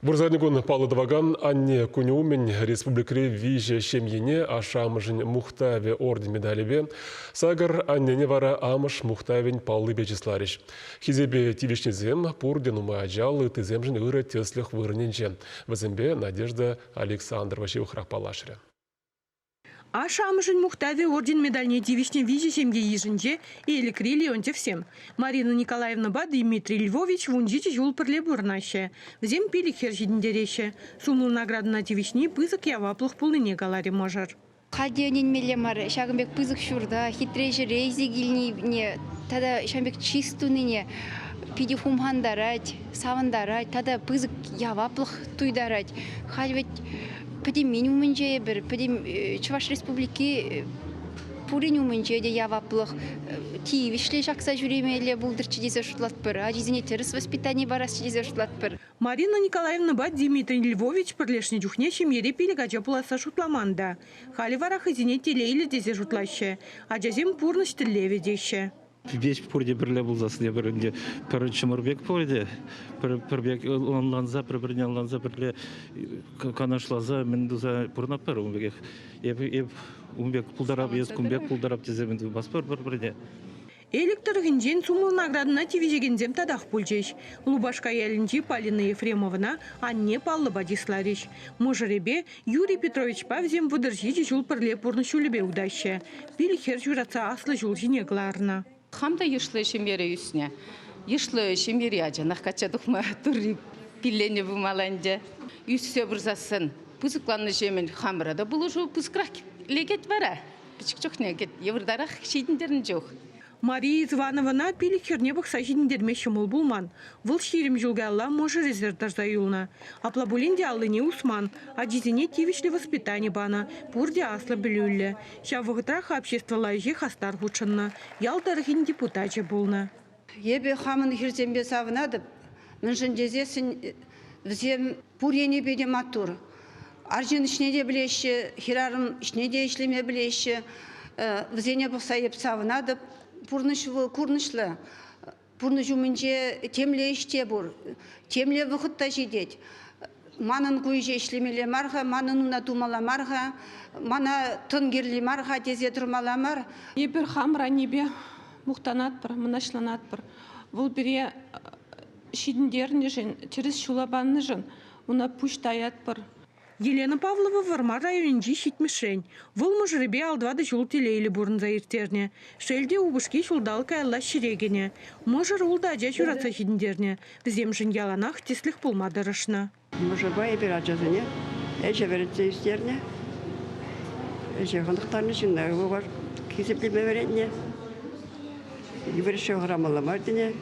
Вырсарникун паллӑ тӑвакан Анне кунӗ умӗн республикӑри виҫӗ ҫемьене ашшӗ-амӑшӗн мухтавӗ орден медалӗпе, сакӑр аннене вара амӑш мухтавӗн паллипе чысларӗҫ. Хисепе тивӗҫнисем пурте нумай ачаллӑ ыттисемшӗн ырӑ тӗслӗх вырӑнӗнче. Вӗсемпе Надежда Александрова ҫывӑхрах паллашрӗ. Ашшӗ-амӑшӗн мухтавӗ орден медальне тивӗҫнӗ виҫӗ ҫемье йышӗнче Элӗкри Леонтьевсем. Марина Николаевнӑпа Дмитрий Львович 17 ҫул пӗрле пурӑнаҫҫӗ. Вӗсем пилӗк хӗр ҫитӗнтереҫҫӗ. Сумлӑ наградӑна тивӗҫни пысӑк яваплӑх пулнине каларӗ мӑшӑр. Халь те ӗненмелле мар, ҫакӑн пек пысӑк ҫурта, хитре ҫӗре илсе килнине тата ҫавӑн пек чыс тунине питӗ хумхантарать, савӑнтарать тата пысӑк яваплӑх туйтарать. Халь вӗт пӗтӗммен умӗнче эпир, пӗтӗм Чӑваш Республики пурин умӗнче те яваплӑх тивӗҫлӗ ҫакса ҫӳремелле пултӑрччӗ тесе шутлатпӑр. Ачисене тӗрӗс воспитани парасчӗ тесе шутлатпӑр. Марина Николаевнӑпа Дмитрий Львович пӗрлешнӗ чухне ҫемьере пилӗк ача пуласса шутламан та. Халӗ вара хӑйсене телейлӗ тесе шутлаҫҫӗ. Ачасем пурнӑҫ тӗллевӗ теҫҫӗ. Веҫ пурте пӗрле пулсассӑн эпир ӗнтӗ пӗр чӑмӑр пек пулӗ пӗр пӗр пек ӑнланса, пӗр-пӗрне ӑнланса пӗрле канашласа мӗн туса пурӑнатпӑр ун пекех. Эп, эп ун пек пултарап, эс кун пек пултарап тесе мӗн тумастпӑр пӗр-пӗрне. Элӗк тӑрӑхӗнчен сумлӑ наградӑна тивӗҫекенсем татах пулчӗҫ. Лупашка ялӗнчи Полина Ефремовӑна анне паллӑпа чысларӗҫ. Мӑшӑрӗпе Юрий Петровичпа вӗсем 37 ҫул пӗрле пурнӑҫ ҫулӗпе утаҫҫӗ. Пил хӗр ҫуратса аслӑ ҫул ҫине кӑларнӑ. Хам та йышлӑ ҫемьере ӳснӗ. Йышлӑ ҫемьери ачанах качча тухма турри пилленӗ пулмалла ӗнтӗ. Ӳссе пырсассӑн пысӑкланнӑҫемӗн хамӑра та пулӑшу пысӑкрах лекет вара. Пӗчӗк чухне йывӑртарах ҫитӗнтернӗ чух. Мария Ивановӑна пилӗк хӗрне пӑхса ҫитӗнтерме ҫӑмӑл пулман. Вӑл 20 ҫул каялла мӑшӑрӗсӗр тӑрса юлнӑ. Апла пулин те аллине усман, ачисене тивӗҫлӗ воспитани панӑ, пурте аслӑ пӗлӳллӗ. Ҫав вӑхӑтрах обществӑлла ӗҫе хастар хутшӑннӑ, ял тӑрӑхӗн депутачӗ пулнӑ. Эпӗ хамӑн хӗрсемпе савӑнатӑп, мӗншӗн тесессӗн вӗсем пур енӗпе те маттур. Арҫын ӗҫне те пӗлеҫҫӗ, хӗрарӑм ӗҫне те ӗҫлеме пӗлеҫҫӗ. Вӗсене пӑхса эп савӑнатӑп. Пурнӑҫ вӑл курнӑҫлӑ. Пурнӑҫ умӗнче темле ӗҫ те пур, темле вӑхӑт та ҫитет. Манӑн ку ӗҫе ӗҫлемелле мар-ха, манӑн уна тумалла мар-ха, мана тӑн кирлӗ мар-ха тесе тӑрмалла мар. Эпир хамӑр аннепе мухтанатпӑр, мӑнаҫланатпӑр. Вӑл пире ҫитӗнтернӗшӗн, тӗрӗс ҫула панӑшӑн уна пуҫ таятпӑр. Елена Павлова Вӑрмар районӗнчи Ҫитмӗшрен. Вӑл мӑшӑрӗпе ал-тӑватӑ ҫул телейлӗ пурӑнса ирттернӗ. Шел те, упӑшки ҫулталӑк каялла ҫӗре кӗнӗ. Мӑшӑр ултӑ ача ҫуратса ҫитӗнтернӗ. Вӗсемшӗн яланах тӗслӗх пулма тӑрӑшнӑ. Мӑшӑрпа эпир ачасене ӗҫе вӗрентсе ӳстернӗ. Ӗҫе хӑнӑхтарнӑ ҫынна хисеплеме вӗрентнӗ. Йывӑр ӗҫре хӑрамалла мар тенӗ.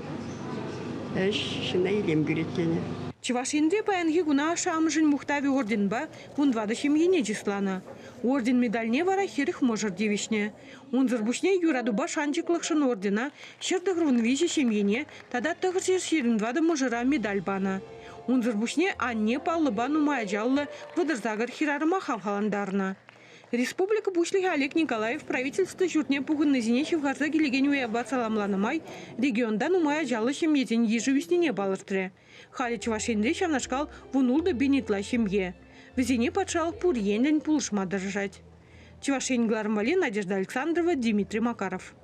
Ӗҫ ҫынна илем кӳрет тенӗ. Чӑваш Енре паянхи куна ашшӗ-амӑшӗн мухтавӗ орденпа 14 ҫемьене чысланӑ. Орден медальне вара 40 мӑшӑр тивӗҫнӗ. Унсӑр пуҫне юратупа шанчӑклӑхшӑн ордена 193 ҫемьене тата 924 мӑшӑра медаль панӑ. Унсӑр пуҫне анне паллӑпа нумай ачаллӑ 38 хӗрарӑма хавхалантарнӑ. Республика Пуҫлӑхӗ Олег Николаев Правительство ҫуртне пухӑннисене ҫывхарса килекен уявпа саламланӑ май регионта нумай ачаллӑ ҫемьесен йышӗ ӳснине палӑртрӗ. Халӗ Чӑваш Енре ҫавнашкал 16 пин ытла ҫемье. Вӗсене патшалӑх пур енлӗн пулӑшма тӑрӑшать. Чӑваш Ен кӑларӑмвалли Надежда Александрова, Дмитрий Макаров.